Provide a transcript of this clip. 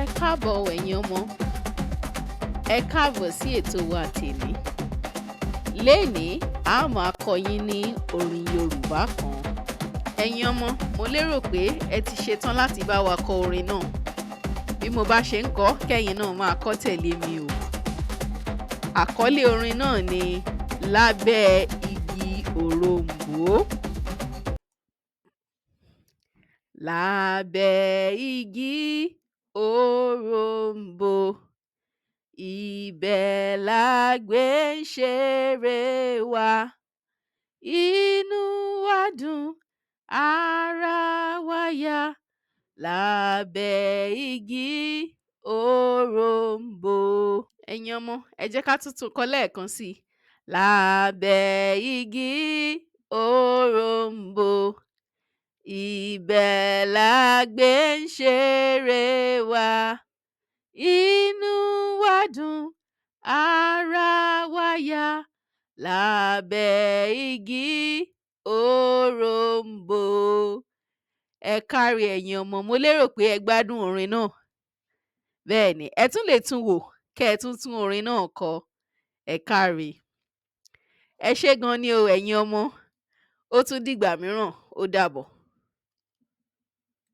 Ẹ káàbọ̀ o ẹ̀yin ọmọ. Ẹ káàbọ̀ sí ètò wa tèní. Lénìí, a ó máa kọ́ yín ní orin Yorùbá kan. Ẹ̀yin ọmọ, mo lérò pé ẹ ti ṣetán láti bá wa kọ orin náà. Bí mo bá ṣe ń kọ ọ́, kẹ́yin náà máa kọ́ tẹ̀lé mi o. Àkọ́lé orin náà ni Lábẹ́ Igi Òroǹbó. Lábẹ́ igi òroǹbó, ibẹ̀ la gbé ń ṣeré wa. Inú wa dùn, ara wa yá lábẹ́ igi òroǹbó. Ẹ̀yin ọmọ, ẹ jẹ́ ká tún tún kọ lẹ́ẹ̀kan sí i. Lábẹ́ igi òroǹbó, ibẹ̀ la gbé ń ṣeré wa. Inú wa dùn, ara wa yá lábẹ́ igi òroǹbó. Ẹ káre ẹ̀yin ọmọ, mo lérò pé ẹ gbádùn orin náà. Bẹ́ẹ̀ni, ẹ tún lè tun wò kẹ́ ẹ tún tún orin náà kọ. Ẹ káre. Ẹ ṣé gan ni o ẹ̀yin ọmọ. Ó tún dìgbà mìíràn, ó dàbọ̀.